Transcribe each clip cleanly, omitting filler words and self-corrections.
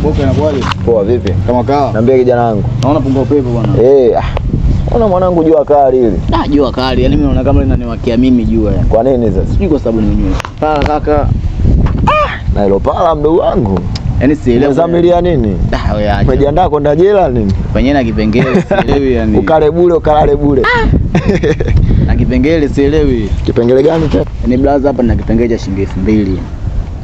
Boka na kwale. Poa vipi? Kama kawa. Niambie kijana wangu. Naona punga upepo bwana. Ona mwanangu jua kali hili. Ah, jua kali. Yaani mimi naona kama linaniwakia mimi jua yani. Kwa nini sasa? Sijui kwa sababu ni mwenyewe. Pala kaka. Na hilo pala mdogo wangu. Yaani sielewi. Umezamilia nini? Ah, wewe acha. Umejiandaa kwenda jela nini? Penyewe na kipengele sielewi yani. Ukale bure ukalale bure. Na kipengele sielewi. Kipengele gani tena? Yaani blaza hapa nina kipengele cha shilingi 2000.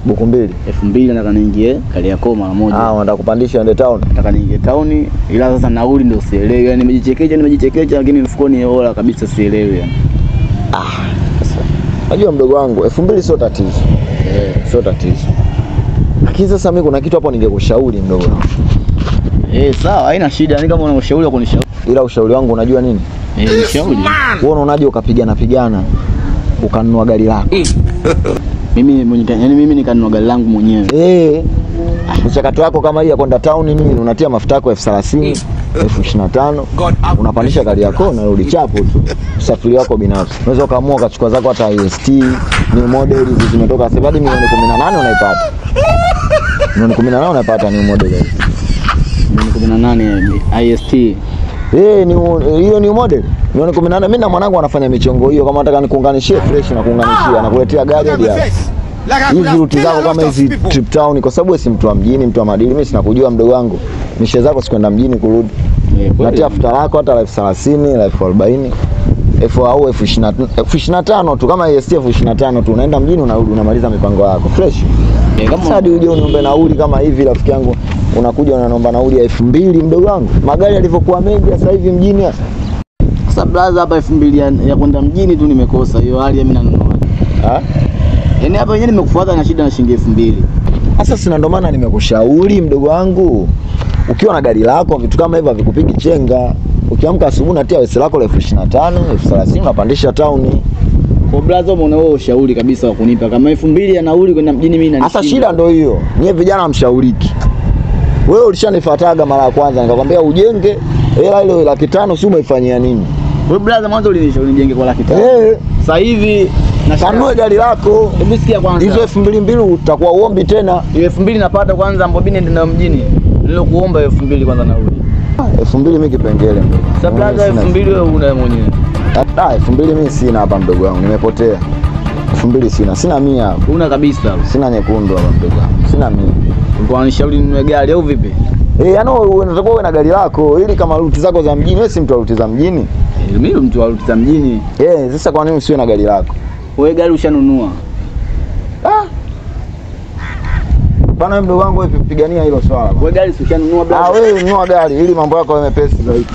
Buku mbili. 2000 nataka niingie Kariakoo mara moja. Ah, unataka kupandisha ende town. Nataka niingie town ila sasa nauli ndio sielewi. Yaani nimejichekecha lakini mfukoni hola kabisa sielewi yani. Sasa. Unajua mdogo wangu 2000 sio tatizo. Sio tatizo. Lakini sasa mimi kuna kitu hapo ningekushauri mdogo wangu. Sawa, haina shida. Yaani kama una ushauri wa kunishauri. Ila ushauri wangu unajua nini? Ushauri. Wewe unaonaje ukapigana pigana ukanunua gari lako? Mimi mwenyewe, yaani mimi nikanunua gari langu mwenyewe. Mchakato wako kama hii ya kwenda town nini, unatia mafuta yako 30,000, 25,000, unapandisha gari yako na rudi chapo tu. Usafiri wako binafsi. Unaweza ukaamua ukachukua zako hata IST, new model hizi zimetoka sasa hadi milioni 18 unaipata. Milioni 18 unapata new model. Milioni 18 IST. Ni hiyo new model. Milioni 18 mimi na mwanangu anafanya michongo hiyo, kama nataka nikuunganishie fresh na kuunganishia na kuletea gari hadi hapa. Hizi ruti zako kama hizi trip town, kwa sababu wewe si mtu wa mjini, mtu wa madili, mimi sina kujua mdogo wangu. Mishe zako sikwenda mjini kurudi. Natia futa lako hata 30,000, 40,000, elfu au 25,000 tu, kama IST 25,000 tu unaenda mjini unarudi unamaliza mipango yako fresh. Kama sasa uje uniombe nauli kama hivi rafiki yangu, unakuja unaniomba nauli ya 2000 mdogo wangu. Magari yalivyokuwa mengi sasa hivi mjini sasa. Sasa blaza hapa 2000 ya kwenda mjini tu nimekosa hiyo hali mimi nanunua. Yaani hapa wenyewe nimekufuata na shida na shilingi 2000. Sasa sina, ndo maana nimekushauri mdogo wangu. Ukiwa na gari lako vitu kama hivyo havikupigi chenga. Ukiamka asubuhi unatia wese lako la 25,000, 30,000 unapandisha town. Kwa blaza umeona wewe ushauri kabisa wa kunipa kama 2000 ya nauli kwenda mjini mimi na Sasa shida ndio hiyo. Nyie vijana mshauriki. Wewe ulishanifuataga mara ya kwanza nikakwambia ujenge hela ile 500,000 si umeifanyia nini? Wewe blaza mwanzo ulinishauri nijenge kwa 500,000. Sasa hivi kanunue gari lako. Hebu sikia kwanza. Hizo 2000 utakuwa uombi tena. Hiyo 2000 napata kwanza mbobini ndio mjini. Nilokuomba 2000 kwanza nauli. 2000 mimi kipengele. Sasa blaza 2000 wewe una mwenyewe. 2000 mimi sina hapa mdogo wangu, nimepotea. 2000 sina, sina 100 hapa. Una kabisa. Sina nyekundu hapa mdogo wangu. Sina 100. Ulikuwa unanishauri ninunue gari au vipi? Yaani unatakiwa uwe na gari lako ili kama ruti zako za mjini, wewe si mtu wa ruti za mjini. Mimi mtu wa ruti za mjini. Sasa kwa nini usiwe na gari lako? Wewe gari ushanunua. Bana mdogo wangu wewe pigania hilo swala. Wewe gari ushanunua blaza. Wewe nunua gari ili mambo yako yawe mepesi zaidi.